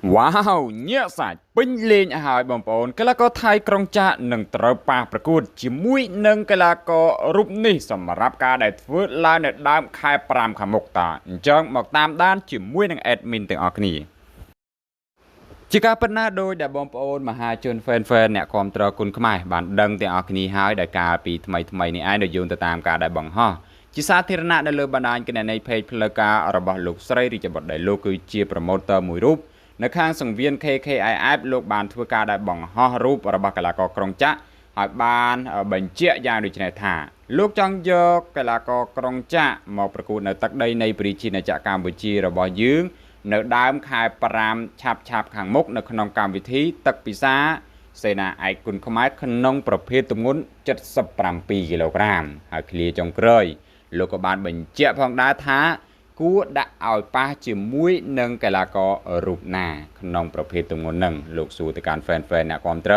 វ៉ាវញាក់សាច់ពេញលេងឲ្យហើយបងប្អូនកីឡាករថៃក្រុងចាក់នឹងត្រូវប៉ះប្រកួតជាមួយនឹងកីឡាកររូបនេះសម្រាប់ការដែលធ្វើឡើងនៅដើមខែ5ខាងមុខតាអញ្ចឹងមកតាមដានជាមួយនឹង admin ទាំងអស់គ្នាជាការពិតណាស់ដោយដែលបងប្អូនមហាជន fan fan អ្នកគាំទ្រគុណខ្មែរបានដឹងទាំងអស់គ្នាហើយដោយការពីថ្មីថ្មីនេះឯងដែលយោងទៅតាមការដែលបង្ហោះជាសាធារណៈនៅលើបណ្ដាញគណនី page ផ្លូវការរបស់លោកស្រីរាជបុត្រដែលលោកគឺជា promoter មួយរូបនៅខាងសង្វៀន KKIF លោកបានធ្វើការដែលបង្ហោះរូបរបស់កីឡាករក្រុងចាក់ហើយបានបញ្ជាក់យ៉ាងដូចនេះថាលោកចង់យកកីឡាករក្រុងចាក់មកប្រកួតនៅទឹកដីនៃប្រជាណាចក្រកម្ពុជារបស់យើងនៅដើមខែ5ឆាប់ឆាប់ខាងមុខនៅក្នុងកម្មវិធីទឹកពិសាសេនាឯកគុណខ្មែរក្នុងប្រភេទទម្ងន់77គីឡូក្រាមហើយឃ្លាចុងក្រោយលោកក៏បានបញ្ជាក់ផងដែរថាគួរដាក់ឲ្យប៉ះជាមួយនឹងកីឡាកររូបណាក្នុងប្រភេទទម្ងន់នឹងលោកសួរទៅកាន់ fan fan អ្នកគាំទ្រ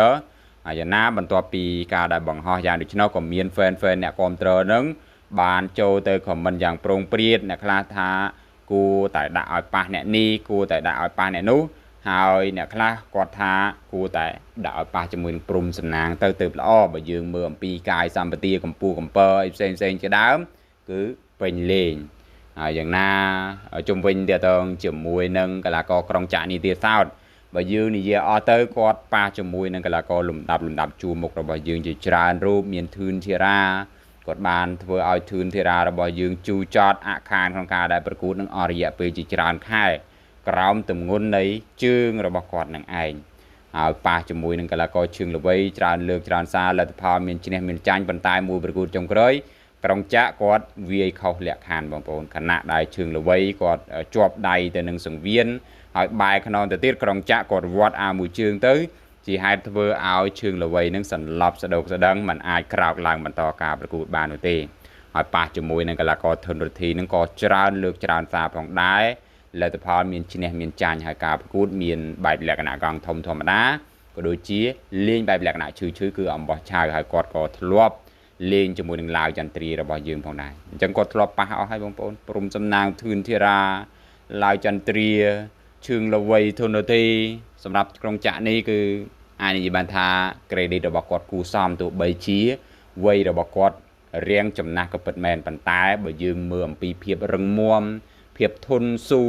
ហើយយ៉ាងណាបន្ទាប់ពីការដែលបង្ហោះយ៉ាងដូច្នោះក៏មាន fan fan អ្នកគាំទ្រនឹងបានចូលទៅ comment យ៉ាងប្រងព្រាតអ្នកខ្លះថាគួរតែដាក់ឲ្យប៉ះអ្នកនេះគួរតែដាក់ឲ្យប៉ះអ្នកនោះហើយអ្នកខ្លះគាត់ថាគួរតែដាក់ឲ្យប៉ះជាមួយនឹងព្រំសំណាងទៅទៅល្អបើយើងមើលអំពីកាយសម្បទាកម្ពស់កម្ពើអីផ្សេងផ្សេងជាដើមគឺពេញលេងហើយយ៉ាងណាជុំវិញទាក់ទងជាមួយនឹងកីឡាករក្រុងចាក់នេះទៀតសោតបើយើងនិយាយអស់ទៅគាត់ប៉ះជាមួយនឹងកីឡាករលំដាប់ជួរមុខរបស់យើងជាច្រើនរូបមានធឿនធីរ៉ាគាត់បានធ្វើឲ្យធឿនធីរ៉ារបស់យើងជូរចត់អាខានក្នុងការដែលប្រកួតនឹងអស់រយៈពេលជាច្រើនខែក្រោមទម្ងន់នៃជើងរបស់គាត់នឹងឯងហើយប៉ះជាមួយនឹងកីឡាករជើងល្បីច្រើនលើកច្រើនសារលទ្ធផលមានឈ្នះមានចាញ់ប៉ុន្តែមួយប្រកួតចុងក្រោយក្រុងចាក់គាត់វាយខុសលក្ខខណ្ឌបងប្អូនខណៈដែលជើងល្វីគាត់ជាប់ដៃទៅនឹងសង្វៀនហើយបែរខ្នងទៅទៀតក្រុងចាក់គាត់វត្តអាមួយជើងទៅជាហេតុធ្វើឲ្យជើងល្វីនឹងសន្លប់ស្ដោកស្ដឹងមិនអាចក្រោកឡើងបន្តការប្រកួតបាននោះទេហើយប៉ះជាមួយនឹងកីឡាករធុនរិទ្ធីនឹងក៏ច្រើនលើកច្រើនសារផងដែរលទ្ធផលមានឈ្នះមានចាញ់ហើយការប្រកួតមានបែបលក្ខណៈកង់ធំធម្មតាក៏ដូចជាលេងបែបលក្ខណៈឈឺឈឺគឺអំបោះឆៅហើយគាត់ក៏ធ្លាប់លេងជាមួយនឹងឡាវចន្ទ្រារបស់យើងផងដែរអញ្ចឹងគាត់ធ្លាប់ប៉ះអស់ហើយបងប្អូនព្រំសំណាងធឿនធីរ៉ាឡាវចន្ទ្រាជើងល្វីធុនរិទ្ធីសម្រាប់ក្រុងចាក់នេះគឺអាចនិយាយបានថា credit របស់គាត់គួរសមទោះបីជាវ័យរបស់គាត់រៀងចំណាស់ក៏ពិតមែនប៉ុន្តែបើយើងមើលអំពីភាពរឹងមាំភាពធន់ស៊ូ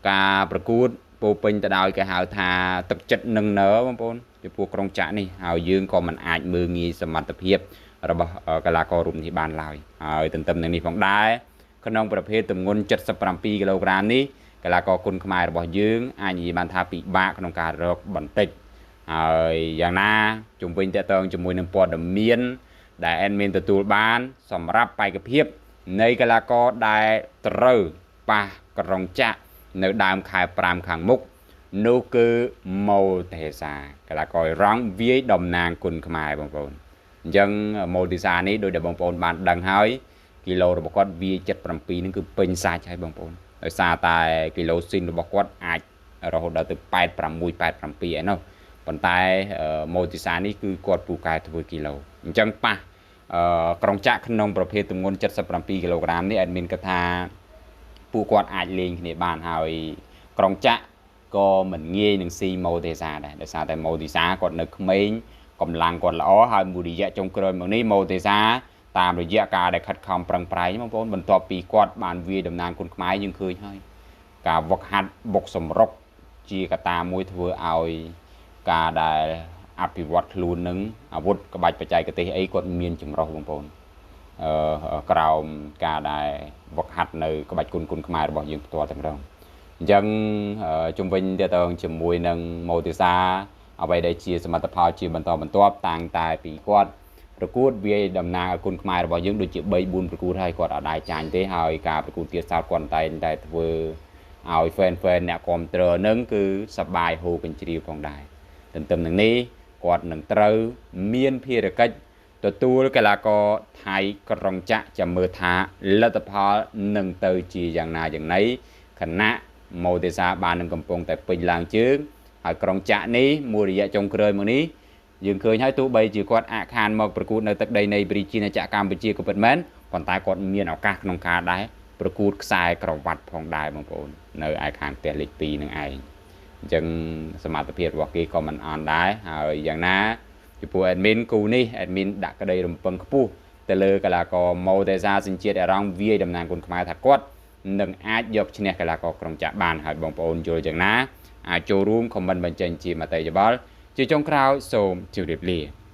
ការប្រកួតពោពេញទៅដោយគេហៅថាទឹកចិត្តនឹងនើបងប្អូនចំពោះក្រុងចាក់នេះហើយយើងក៏មិនអាចមើលងាយសមត្ថភាពរបស់កីឡាកររូបនេះបានឡើយហើយទន្ទឹមនឹងនេះផងដែរក្នុងប្រភេទទម្ងន់77គីឡូក្រាមនេះកីឡាករគុណខ្មែររបស់យើងអាចនិយាយបានថាពិបាកក្នុងការរកបន្តិចហើយយ៉ាងណាជំវិញតកតងជាមួយនឹងព័ត៌មានដែល admin ទទួលបានសម្រាប់បេក្ខភាពនៃកីឡាករដែលត្រូវប៉ះក្រុងចាក់នៅដើមខែ5ខាងមុខនោះគឺម៉ូតេសាកីឡាករអ៊ីរ៉ង់វាយតំណាងគុណខ្មែរបងប្អូនអញ្ចឹងម៉ូតេសានេះដោយដែលបងប្អូនបានដឹងហើយគីឡូរបស់គាត់វា77នឹងគឺពេញសាច់ហើយបងប្អូនដោយសារតែគីឡូស៊ីនរបស់គាត់អាចរហូតដល់ទៅ86 87ឯណោះប៉ុន្តែម៉ូតេសានេះគឺគាត់ពូកែធ្វើគីឡូអញ្ចឹងប៉ះក្រុងចាក់ក្នុងប្រភេទទម្ងន់77គីឡូក្រាមនេះ admin គិតថាពួកគាត់អាចលេងគ្នាបានហើយក្រុងចាក់ក៏មិនងាយនឹងស៊ីម៉ូតេសាដែរដោយសារតែម៉ូតេសាគាត់នៅក្មេងកម្លាំងគាត់ល្អហើយមួយរយៈចុងក្រោយមកនេះម៉ូតេសាតាមរយៈការដែលខិតខំប្រឹងប្រែងបងប្អូនបន្ទាប់ពីគាត់បានវាយតំណាងគុណខ្មែរយើងឃើញហើយការវឹកហាត់បុកសម្រុកជាកត្តាមួយធ្វើឲ្យការដែលអភិវឌ្ឍខ្លួននឹងអាវុធក្បាច់បច្ចេកទេសអីគាត់មានចម្រុះបងប្អូនក្រោមការដែលវឹកហាត់នៅក្បាច់គុណខ្មែររបស់យើងផ្ទាល់តែម្ដងអញ្ចឹងជុំវិញទាក់ទងជាមួយនឹងម៉ូតេសាអ្វីដែលជាសមិទ្ធផលជាបន្តបន្ទាប់តាំងតែពីគាត់ប្រកួតវាយតំណាងឲ្យគុណខ្មែររបស់យើងដូចជា3 4ប្រកួតហើយគាត់អត់ដែរចាញ់ទេហើយការប្រកួតទៀតសោតគាត់តែងតែធ្វើឲ្យ fan អ្នកគាំទ្រនឹងគឺសប្បាយហូរកញ្ជ្រៀវផងដែរទន្ទឹមនឹងនេះគាត់នឹងត្រូវមានភារកិច្ចទទួលកីឡាករថៃក្រុងចាក់ចាំមើលថាលទ្ធផលនឹងទៅជាយ៉ាងណាយ៉ាងណីខណៈម៉ូតេសាបាននឹងកំពុងតែពេញឡើងជើងហើយក្រុងចាក់នេះមួយរយៈចុងក្រោយមកនេះយើងឃើញហើយទោះបីជាគាត់អាខានមកប្រកួតនៅទឹកដីនៃប្រជាណាចក្រកម្ពុជាក៏ពិតមែនប៉ុន្តែគាត់មានឱកាសក្នុងការដែរប្រកួតខ្សែក្រវ៉ាត់ផងដែរបងប្អូននៅឯខាងផ្ទះលេខ2នឹងឯង អញ្ចឹងសមត្ថភាពរបស់គេក៏មិនអន់ដែរ។ ហើយយ៉ាងណាចំពោះ admin គូនេះ admin ដាក់ក្តីរំពឹងខ្ពស់ទៅលើកីឡាករម៉ូតេសាសញ្ជាតិអេរ៉ង់វាយតំណាងគុណខ្មែរ ថាគាត់នឹងអាចយកឈ្នះកីឡាករក្រុងចាក់បាន។ ហើយបងប្អូនយល់យ៉ាងណា អាចចូលរួមខមមិនបញ្ចេញជាមតិយោបល់។ ជាចុងក្រោយ សូមជម្រាបលា។